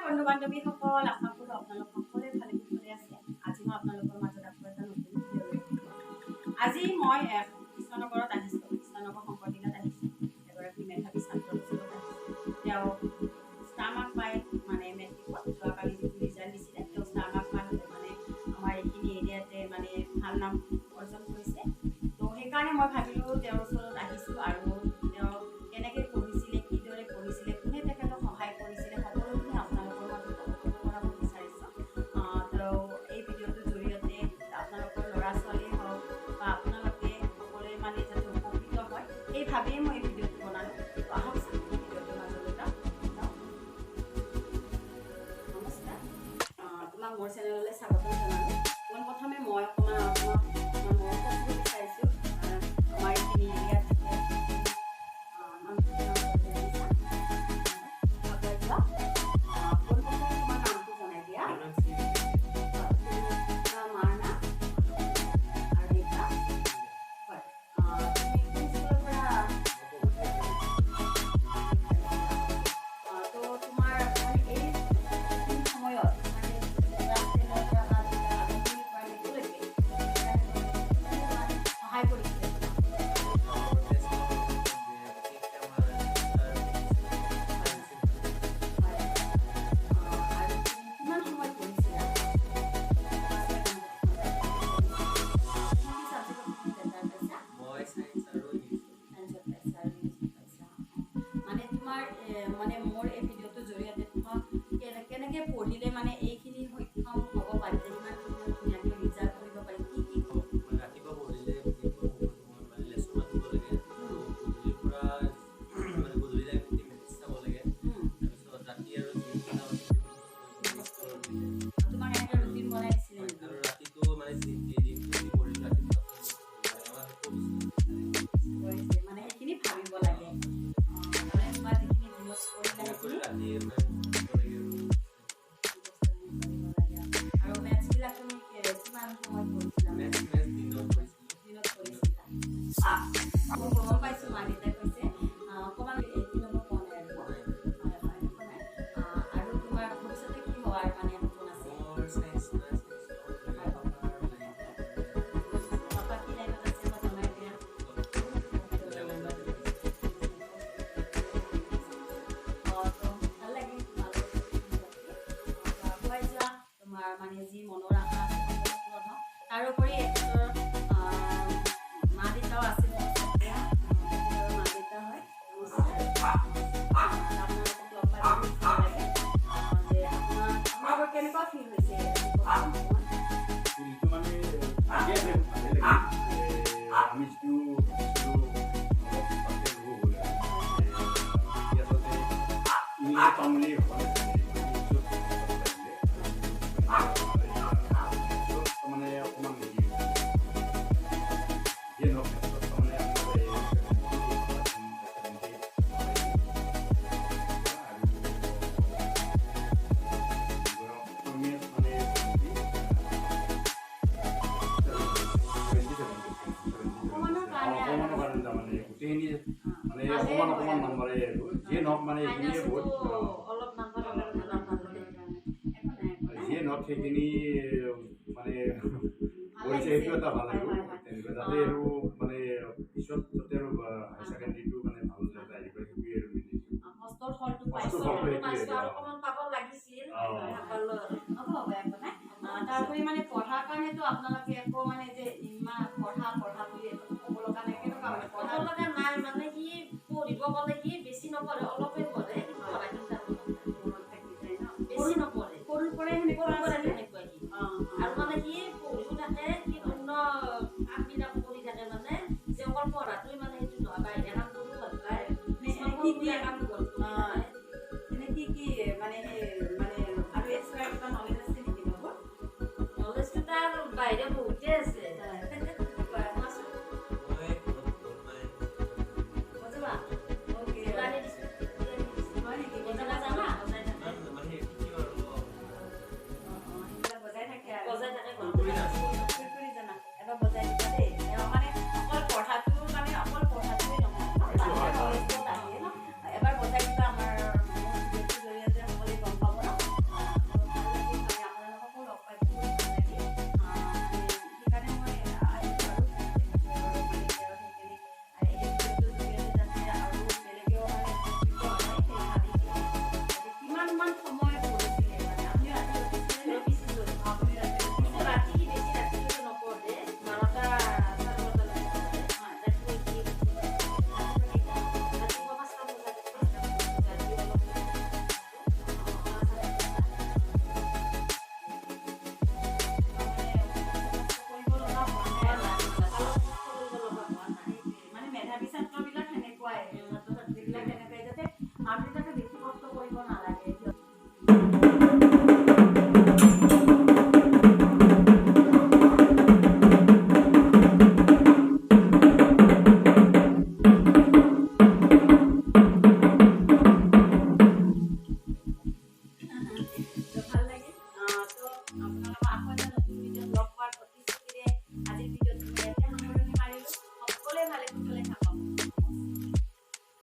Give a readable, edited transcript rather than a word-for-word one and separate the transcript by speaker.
Speaker 1: বন্ধু বান্ধৱীসকল, আশা কৰোঁ আপোনালোক সকলোৱে ভালে কুশলে আছে। আজি মই আপোনালোকৰ মাজত আকৌ এটা নতুন ভিডিঅ' লৈ আহিছোঁ। আজি মই কৃষ্ণনগৰত আহিছোঁ, কৃষ্ণনগৰ শংকৰটিলাত আহিছোঁ। এগৰাকী মেধাৱী ছাত্ৰৰ ওচৰত আহিছোঁ। তেওঁ ষ্টাৰ মাৰ্ক পাই, মানে মেট্ৰিকত যোৱাকালি যিটো ৰিজাল্ট দিছিলে, তেওঁ ষ্টাৰ মাৰ্ক পাই মানে আমাৰ এইখিনি এৰিয়াতে মানে ভাল নাম অৰ্জন কৰিছে। তো সেইকাৰণে মই ভাবিলোঁ তেওঁৰ ওচৰত আহিছোঁ আৰু তেওঁ কেনেকৈ পঢ়িছিলে, কিদৰে পঢ়িছিলে, কোনে তেখেতক সহায় কৰিছিলে, সকলোখিনি আপোনালোকৰ মাজত অৱগত কৰাব বিচাৰিছোঁ। তেওঁ এই ভিডিঅ'টোৰ জৰিয়তে আপোনালোকৰ ল'ৰা ছোৱালীয়ে হওক বা আপোনালোকে সকলোৱে মানে যাতে উপকৃত হয়, সেই ভাবিয়ে মই এই ভিডিঅ'টো বনালোঁ। তো আহকচোন, ভিডিঅ'টোৰ মাজলৈ যাওঁ যাওঁ। নমস্কাৰ, তোমাক মোৰ চেনেললৈ স্বাগতম জনালোঁ। পোনপ্ৰথমে মই অকণমান তোমাক অকণমান মৰম কৰিব বিচাৰিছোঁ। আমাৰ এইখিনি এৰিয়াত নামটো জনাইছা, আগুৱাই যোৱা। পোনপ্ৰথমে তোমাৰ নামটো জনাই দিয়া। হয়, তোমাৰ মাৰ নাম আৰু দেউতা? হয়, তুমি কোন স্কুলৰ পৰা? তো তোমাৰ মানে এইখিনি সময়ত, মানে ক্লাছ 10ৰ পৰা বা আৰম্ভণিৰ পৰা শেষলৈকে তোমাক সহায় কৰিছিলে তোমাক? হয়, আৰু তুমি কিমান সময় পঢ়িছিলা? কি কি ছাবজেক্টত তুমি লেটাৰ পাইছা?
Speaker 2: মই চায়েন্স আৰু ইংলিছ।
Speaker 1: চায়েন্সত পাইছা আৰু ইংলিছত পাইছা। মানে তোমাৰ মানে মোৰ এই ভিডিঅ'টোৰ জৰিয়তে তোমাক কেনেকৈ পঢ়িলে মানে এইখিনি সক্ষম হ'ব পাৰি যে ইমানখিনি ধুনীয়াকৈ ৰিজাল্ট কৰিব পাৰি, কি কি?
Speaker 2: মানে ৰাতিপুৱা পঢ়িলে বিশেষকৈ সময় মানে লেচন মাতিব লাগে আৰু গধূলিৰ পৰা মানে গধূলি টাইমতে মেথছ চাব লাগে। তাৰপিছত ৰাতি আৰু
Speaker 1: তোমাক এনেকৈ ৰুটিন বনাই দিছিলে নেকি?
Speaker 2: আৰু ৰাতিটো মানে দিনটো যি পঢ়িলোঁ, ৰাতিপুৱা মানে
Speaker 1: কৰিছে, মানে সেইখিনি ভাবিব লাগে। মানে তোমাৰ যিখিনি দিনত কৰিলা, সেইখিনি
Speaker 2: ৰাতি মানে ভাবিব লাগে আৰু
Speaker 1: কৰিব লাগে। আৰু মেথছবিলাক তুমি কিমান সময় পঢ়িছিলা?
Speaker 2: মেথছ দিনত পঢ়িছিলোঁ।
Speaker 1: দিনত পঢ়িছিলা। মই গম পাইছোঁ, মা দেউতাই কৈছে অকণমান 80 নম্বৰ পোৱা নাই আৰু। হয় হয়, একো নাই। আৰু তোমাৰ ভৱিষ্যতে কি হোৱাৰ মানে সপোন আছে?
Speaker 2: মোৰ চায়েন্স না, চায়েন্স।
Speaker 1: পাপা কি লাইনত আছে বা জনাই দিয়া। তো ভাল লাগিল তোমাৰ লগত কথাখিনি পাতি। তো আগুৱাই যোৱা, তোমাৰ মানে যি মনৰ আশা আছে সকলো পূৰণ হওক। তাৰোপৰি এখেতৰ মা দেউতাও আছে মোৰ ওচৰত। তেখেতৰ মা দেউতা হয়। নমস্কাৰ। আপোনালোকক লগ পাই বহুত ভাল লাগে। যে আপোনালোকৰ কেনেকুৱা ফিল হৈছে আজি, কওকচোন অকণমান।
Speaker 3: ফিলটো মানে ঠিকে আছে, ভালেই লাগিল। আমি যিটো ভাবিছিলোঁ অলপ তাতকৈ হ'ব বোলে। সি আচলতে ইংলিছত পাম বুলি ভবা নাছিলে, ইংলিছত লাগিলে মেথছত তাৰমানে অকণমান হেৰি হৈছে। যিয়ে নহওক, মেথছত তাৰমানে আপোনাৰ এই 78 78 আৰু অসমীয়াত মানে 77।
Speaker 1: অকণমানৰ কাৰণে আৰু।
Speaker 3: অকণমানৰ কাৰণে, তাৰমানে গোটেইখিনি মানে অকণমান অকণমান নাম্বাৰে আৰু। যিয়ে নহওক, মানে এইখিনিয়ে বহুত।
Speaker 4: অলপ নাম্বাৰৰ কাৰণে।
Speaker 1: অলপ নাম্বাৰৰ কাৰণে। একো নাই, একো নাই।
Speaker 3: যিয়ে নহওক, সেইখিনি মানে
Speaker 1: ভাল
Speaker 3: কৰিছে,
Speaker 1: লাগিছে।
Speaker 3: সেইটো এটা ভাল
Speaker 1: হয়
Speaker 3: আৰু
Speaker 1: হয় হয়
Speaker 3: তেনেকুৱা যাতে আৰু মানে পিছত যাতে আৰু হায়াৰ ছেকেণ্ডেৰীটো মানে ভাল এটা হেৰি কৰে, সেইটোৱে আৰু মেইন।
Speaker 1: কষ্টৰ ফলটো
Speaker 3: কষ্টৰ
Speaker 1: পাইছোঁ।
Speaker 3: ফলটো সেইটোৱে।
Speaker 4: পাইছোঁ আৰু অকণমান পাব লাগিছিল, নাপালোঁ আৰু।
Speaker 1: হ'ব হ'ব, একো নাই। তাৰোপৰি মানে পঢ়াৰ কাৰণেতো আপোনালোকে একো মানে যে ইমান পঢ়া পঢ়া বুলি একো ক'ব লগা নাই, কেনেকুৱা মানে
Speaker 4: ক'ব
Speaker 1: পঢ়া?
Speaker 4: লগা নাই, মানে সি পঢ়িব ক'লে সি বেছি নপঢ়ে, অলপে পঢ়ে, কিন্তু পঢ়াখিনি তাৰ মনত থাকে।
Speaker 1: মনত থাকি যায় ন?
Speaker 4: বেছি নপঢ়ে।
Speaker 1: সৰুৰ পৰাই সেনেকুৱা
Speaker 4: সৰুৰ পৰাই।